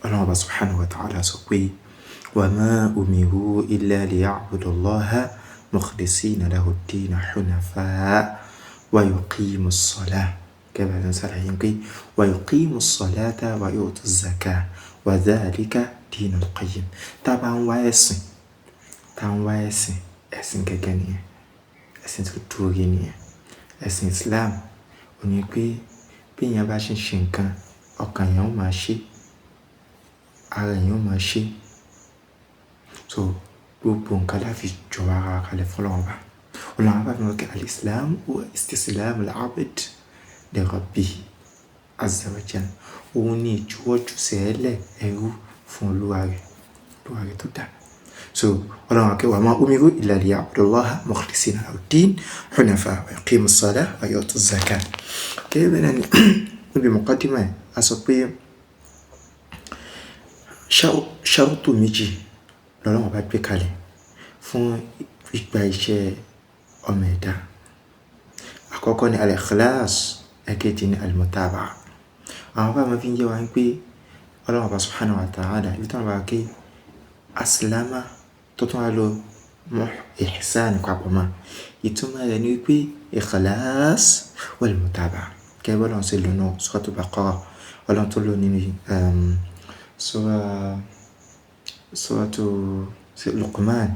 Ọlọ́run Ọba subhanahu wa ta'ala sọ pé wa ma umiru illa liya'budullaha mukhlisina lahu ddina hunafa wa yuqimu ssalah. Gẹ́gẹ́ bá a ti ń ṣàlàyé pé wa yuqimu ssalata wa yu'tu zakah wa dhalika dinul qayyim. Tá a bá ń wá ẹ̀sìn, tá a ń wá ẹ̀sìn, ẹ̀sìn gẹ́gẹ́ nìyẹn, ẹ̀sìn tó dúró nìyẹn. Ẹ̀sìn Islam ò ní pé bí èèyàn bá ṣe ń ṣe nǹkan, ọkàn èèyàn ó máa ṣe, ara èèyàn ó máa ṣe. So gbogbo nǹkan la fi jọ ara wa kalẹ̀ fún Ọlọ́run Ọba. Ọlọ́run Ọba fi mọ̀ pé al-Islam huwa istislamu al-abd li rabbihi azza wa jalla. Òun ni ìjuwọ́jú sẹ́lẹ̀ ẹrú fún Olúwa rẹ̀, Olúwa rẹ̀ tó dá. So Ọlọ́run akẹ́ wa ma umiru illa liya'budullaha mukhlisina lahu-ddin hunafa wa yuqimu s-salah wa yu'tu z-zakah. Gẹ́gẹ́ bẹ́ẹ̀ náà ni níbi muqaddimah a sọ pé ṣáútù méjì lọ́lọ́run bá gbé kalẹ̀ fún gbígba iṣẹ́ ọmọ ẹ̀dá. Àkọ́kọ́ ni al-ikhlas, ẹ̀kejì ni al-mutaba'a. Àwọn bá máa fi ń yé wa pé Ọlọ́run Ọba subhanahu wa ta'ala ibi tí wọ́n bá ké aslama tó tún wá lo ihsan papọ̀ mọ́. Ìtumọ̀ rẹ̀ ni wípé ikhlas wal mutaba'a. Gẹ́gẹ́ bí Ọlọ́run ṣe lò nínú Suratul Baqarah, Ọlọ́run tó lò nínú Suratu Luqman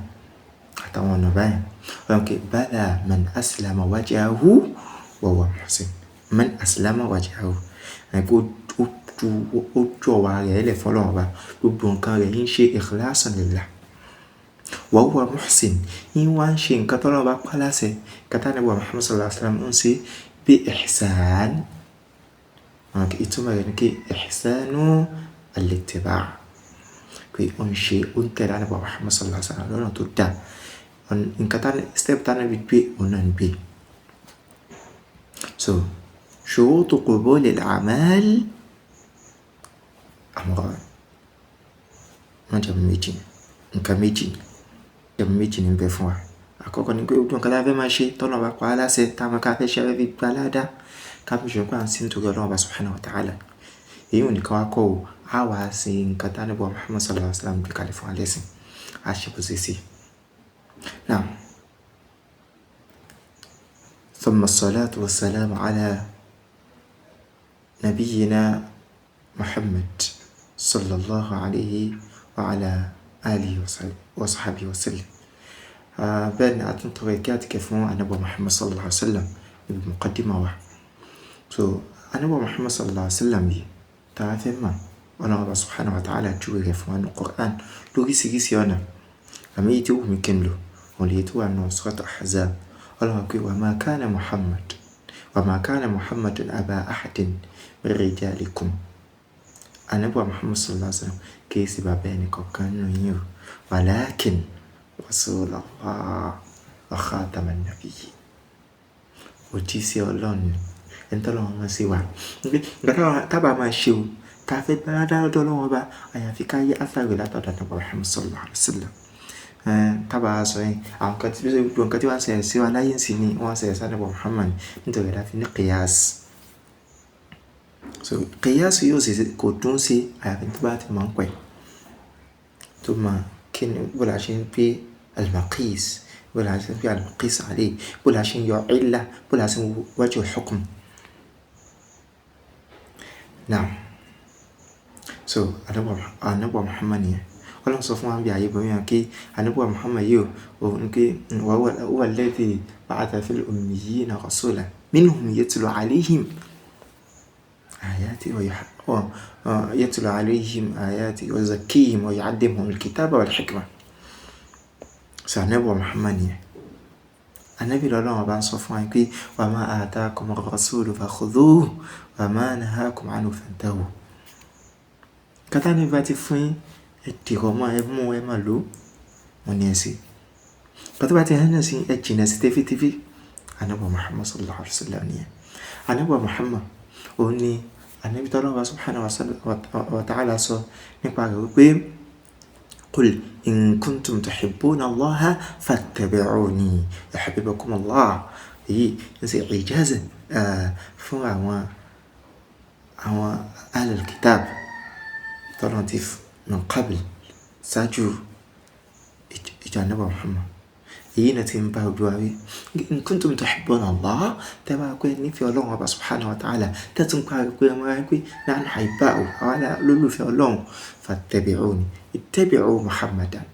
àtàwọn ọ̀nà báyìí. Ọlọ́run ké bala man aslama wajhahu wa huwa muhsin. Man aslama wajhahu. Ẹ̀kọ́ ó jọ̀wọ́ ara rẹ̀ lẹ̀ fún Ọlọ́run Ọba. Gbogbo nǹkan rẹ̀ ń ṣe ikhlasan lillah. Wa huwa muhsin. Ń wá ń ṣe nǹkan tí Ọlọ́run bá pa láṣẹ. Nǹkan tí Ànábì Muhammad sallallahu alaihi wasallam ń ṣe bí ihsan. Ìtumọ̀ rẹ̀ ni pé ihsanu al-ittiba'. Pé ó ń ṣe, ó ń tẹ̀lé Ànábì Muhammad sallallahu alaihi wasallam lọ́nà tó dá. Nǹkan tá step tá Ànábì gbé, òun náà ń gbé. So shurutu qubul al-a'mal amran. Májẹ̀mú méjì, nǹkan méjì, májẹ̀mú méjì ní ń bẹ fún wa. Àkọ́kọ́ ni pé gbogbo nǹkan tí a fẹ́ máa ṣe, tọ́lọ́run bá pa á láṣẹ, tá a mọ̀ ká fẹ́ ṣe, a fẹ́ fi gba ládá, ká fi ṣe pé à ń sin nítorí Ọlọ́run Ọba subhanahu wa ta'ala. Èyí ò ní ká wá kọ́ o, a wá ṣe nǹkan tí Ànábì Muhammad sallallahu alaihi wasallam gbé kalẹ̀ fún wa lẹ́sìn. A ṣe bó ṣe sí. Naam. Thumma as-salatu was-salamu ala nabiyyina Muhammad sallallahu alayhi wa ala alihi wa sahbihi wa sallam. Bẹ́ẹ̀ ni a tún tọrọ ìkẹ́ àti ìgẹ̀ fún Ànábì Muhammad sallallahu alaihi wasallam níbi muqaddimah wa. So Ànábì Muhammad sallallahu alaihi wasallam yìí tá a fẹ́ mọ̀, Ọlọ́run Ọba subhanahu wa ta'ala júwe rẹ̀ fún wa ní Qur'an lóríṣiríṣi ọ̀nà. Àmì èyí tí ó wù mí kí n lò, òun lèyí tó wà nínú Surat Ahzab. Ọlọ́run pé wa ma kana Muhammad, wa ma kana Muhammadun aba ahadin min rijalikum. Ànábì Muhammad sallallahu alaihi wasallam kì í ṣe bàbá ẹnì kọ̀ọ̀kan nínú yín o. Walakin Rasulullah wa khataman nabiyyin. Òjíṣẹ́ Ọlọ́run ni, ẹni tí Ọlọ́run rán sí wa. Nǹkan tá bá máa ṣe o, tá a fẹ́ gba ládá lọ́dọ̀ Ọlọ́run Ọba, àyàfi ká yí athari látọ̀dọ̀ Ànábì Muhammad sallallahu alaihi wasallam. Tá bá sọ yẹn, àwọn nǹkan tí gbogbo nǹkan tí wọ́n ń ṣẹlẹ̀ sí wa láyé ńsìn ni wọ́n ń ṣẹlẹ̀ sí Ànábì Muhammad nítorí la fi ní qiyas. So qiyas yóò ṣe kò dùn sí àyàfi tó bá ti mọ̀ ń pẹ̀. Tó mọ̀ kí ni bó la ṣe ń gbé al-maqis, bó la ṣe ń gbé al-maqis alayhi, bó la ṣe ń yọ illa, bó la ṣe ń wajhu hukm. Naam. So Ànábì Muhammad nìyẹn. Ọlọ́run sọ fún wa bí ayé bóyá kí Ànábì Muhammad yìí o, òun kí wa huwa alladhi ba'atha fil ummiyyina rasulan minhum yatlu alayhim ayati wa yatlu alayhim ayati wa yuzakkihim wa yu'allimuhum al-kitaba wal hikma. So Ànábì Muhammad nìyẹn. Ànábì lọ́lọ́run Ọba ń sọ fún wa pé wa ma atakum ar-rasulu fakhudhuhu wa ma nahakum anhu fantahu. Nǹkan tí Ànábì bá ti fún yín, ẹ dìrọ̀ mọ́, ẹ mú, ẹ máa lò ó, òun ni ẹ ṣe. Nǹkan tó bá ti hánà sí, ẹ jìnnà sí tẹfítẹfí. Ànábì Muhammad sallallahu alaihi wasallam nìyẹn. Ànábì Muhammad òun ni Ànábì tí Ọlọ́run subhanahu wa ta'ala sọ nípa rẹ̀ wípé qul in kuntum tuhibbuna Allaha fattabi'uni yuhbibkumu Allah. Èyí ń ṣe ìjáza fún àwọn ahlul kitab. Tọ́lọ́run ti min qabl ṣáájú ìjọ Ànábì Muhammad. Èyí náà ti ń bá ojú wa wí. In kuntum tuhibbuna Allah, tẹ́ bá pé nífẹ̀ẹ́ Ọlọ́run Ọba subhanahu wa ta'ala, tẹ́ tún pa pé ọmọ rẹ pé nahnu ahibba'u, àwa lólùfẹ́ Ọlọ́run, fattabi'uni, ittabi'u Muhammadan.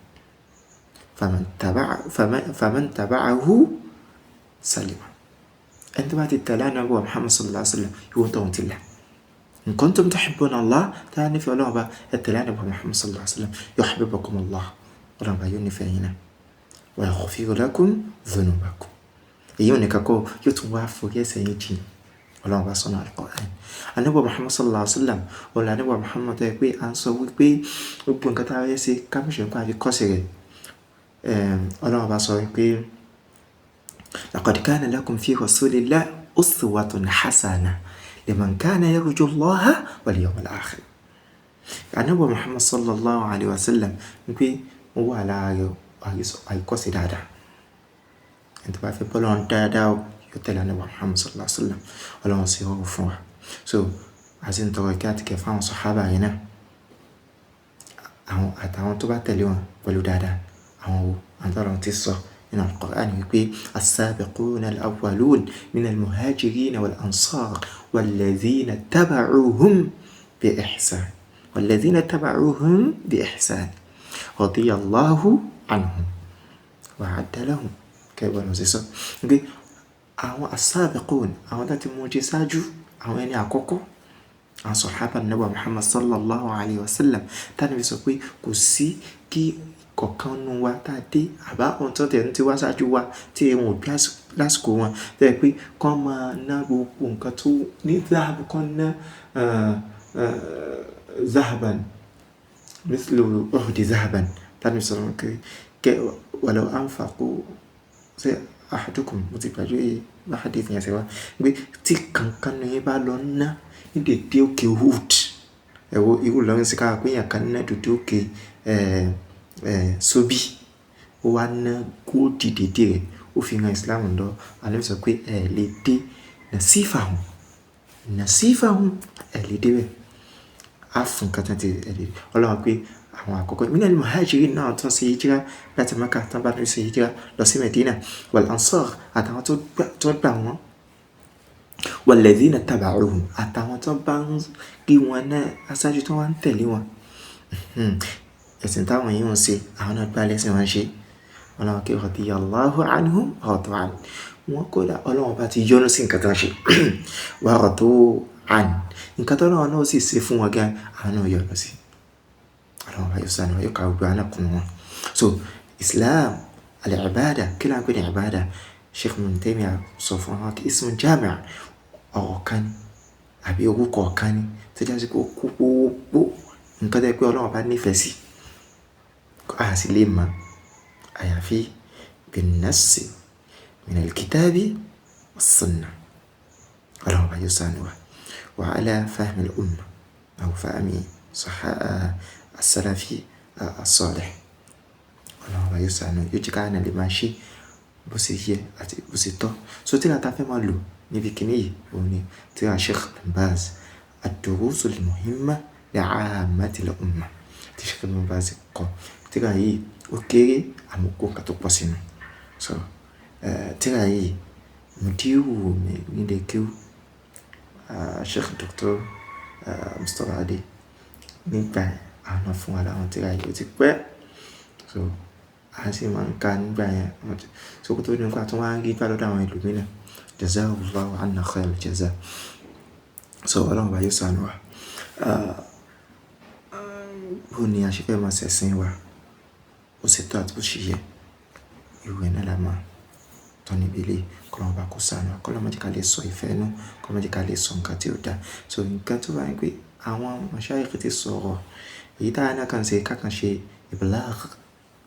Faman taba'ahu salima. Ẹni tó bá ti tẹ̀lé Ànábì Muhammad sallallahu alaihi wasallam, ìwọ tó ń tilẹ̀. In kuntum tuhibbuna Allah, tẹ́ bá nífẹ̀ẹ́ Ọlọ́run Ọba, ẹ tẹ̀lé Ànábì Muhammad sallallahu alaihi wasallam, yuhbibkumu Allah. Ọlọ́run Ọba yóò nífẹ̀ẹ́ yín náà. Wa yaghfir lakum dhunubakum. Èyí ò ní kakọ́ yóò tún wá forí ẹ̀ṣẹ̀ yín jìn. Ọlọ́run bá sọnù Al-Qur'an. Ànábì Muhammad sallallahu alaihi wasallam, ọ̀la Ànábì Muhammad tó yẹ pé à ń sọ wípé gbogbo nǹkan tá a fẹ́ ṣe ká mọ̀ ṣe nǹkan àfi kọ́sì rẹ̀. Ọlọ́run bá sọ wípé laqad kana lakum fi rasulillahi uswatun hasana liman kana yarju Allaha wal yawmal akhir. Ànábì Muhammad sallallahu alaihi wasallam wípé ó wà láàárọ̀ àìkọ́sí dáadáa. Ẹni tó bá fẹ́ bọ́ lọ́run dáadáa o, yóò tẹ̀lé Ànábì Muhammad sallallahu alaihi wasallam. Ọlọ́run sì rọrùn fún wa. So, a sì ń tọrọ ìkẹ́ àti ìgẹ̀ fún àwọn sàhábà yìí náà. Àwọn àtàwọn tó bá tẹ̀lé wọn pẹ̀lú dáadáa. Àwọn wo? Àwọn tó Ọlọ́run ti sọ nínú Al-Qur'an wípé as-sabiquna al-awwalun min al-muhajirina wal-ansar wal-ladhina taba'uhum bi ihsan. Wal-ladhina taba'uhum bi ihsan. Radiyallahu anhum wa a'adda lahum. Kẹ́ bọ́lá ṣe sọ. Wípé àwọn as-sabiqun, àwọn tó ti mú jẹ ṣáájú, àwọn ẹni àkọ́kọ́, àwọn sàhábà Ànábì Muhammad sallallahu alaihi wasallam, tá ní fi sọ pé kò sí kí kọ̀ọ̀kan nu wa tá a dé àbá ohun tó tẹ̀ ń ti wá ṣáájú wa tí wọn ò bí lásìkò wọn. Tó jẹ́ pé kán máa ná gbogbo nǹkan tó ní zahab, kán ná zahaban, mithlu Uhudi zahaban. Tá ní fi sọ pé kẹ́ walau anfaqu ṣe ahadukum, mo ti gbàgbé bá hadith yẹn ṣe wá. Pé tí kankan nu yín bá lọ ná ní dèdé òkè Uhud. Ẹ wo irú Ìlọrin sí ká pé èèyàn kan ná dèdé òkè Sobi. Ó wá ná góòdì dèdé rẹ̀, ó fi ran Islam lọ. Ànábì sọ pé ẹ lè dé nasifahum, nasifahum, ẹ lè dé bẹ́ẹ̀. A fún nǹkan tán tí ẹ lè dé. Ọlọ́run pé àwọn àkọ́kọ́ minal muhajirin náà tó ń ṣe hijira láti Mecca tán bá ṣe hijira lọ sí Medina, wal ansar àtàwọn tó gbà wọ́n, walladhina taba'uhum àtàwọn tó bá ń rí wọn náà aṣáájú tó wá ń tẹ̀lé wọn. Ẹ̀sìn táwọn yìí ń ṣe, àwọn náà gbá lẹ́sìn wọn ṣe. Ọlọ́run kí radiyallahu anhum wa radu an. Wọ́n kódà Ọlọ́run bá ti yọ́nú sí nǹkan tó ń ṣe. Wa radu an. Nǹkan tó Ọlọ́run náà sì ṣe fún wọn gan, àwọn náà yọ́nú sí. Ọlọ́run bá yóò sànù, yóò ka gbogbo àná kún wọn. So, Islam, al-ibada, kí ló ń pè ní ibada? Sheikh Ibn Taymiyyah sọ fún wa kí ismun jami' ọ̀rọ̀ kan ni àbí orúkọ kan ni tó jásí pé ó kó gbogbo nǹkan tó jẹ́ pé Ọlọ́run bá nífẹ̀ẹ́ sí. A sì lè mọ̀ àyàfi bin-nassi min al-kitabi was-sunnah. Ọlọ́run bá yóò sànù wa. Wa ala fahmi al-umma aw fahmi as-salafi as-salih. Ọlọ́run bá yóò sànù, yóò jẹ́ ká náà lè máa ṣe bó ṣe yẹ àti bó ṣe tọ́. So tírà ta fẹ́ máa lò níbi kíní yìí, òun ni tírà Sheikh Ibn Baz, ad-durusul muhimma li'ammatil umma tí Sheikh Ibn Baz kọ. Tírà yìí ó kéré àmọ́ kó nǹkan tó pọ̀ sínú. So, tírà yìí mudiru mi nílé kéwú, Sheikh Dr. Mustapha Adé nígbà àwọn náà fún wa láwọn tírà yìí ó ti pẹ́. So, a sì máa ń ka nígbà yẹn. So kó tó di nípa tí wọ́n á rí gbà lọ́dọ̀ àwọn ẹlòmíràn. Jazakallahu anna khairal jaza. So Ọlọ́run bá yóò ṣàánú wa. Bó ni a ṣe fẹ́ máa ṣẹ̀sìn wa? Ó ṣe tó àti bó ṣe yẹ. Irú ẹ náà la máa tọ́ níbi ilé. Kọ́lọ́run bá kó ṣàánú wa. Kọ́lọ́run má jẹ́ ká lè sọ ìfẹ́ nú. Kọ́lọ́run má jẹ́ ká lè sọ nǹkan tí ó dá. So nǹkan tó bá ń pé àwọn mashayikh ti sọ̀rọ̀, èyí táa náà kàn ṣe ká kàn ṣe iblagh,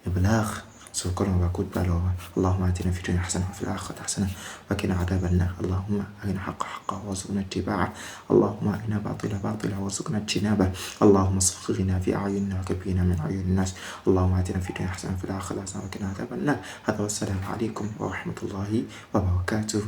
iblagh. So kọ́lọ́run bá kó gbà lọ́wọ́ wa. Allahumma atina fid dunya hasana wa fil akhirati hasana wa qina adhaban nar. Allahumma arina haqqa haqqa warzuqna ittiba'ah. Allahumma arina batila batila warzuqna ijtinabah. Allahumma saghghirna fi a'yunina wa kabbirna min a'yunin nas. Allahumma atina fid dunya hasana wa fil akhirati hasana wa qina adhaban nar. Hadha wassalamu alaykum wa rahmatullahi wa barakatuh.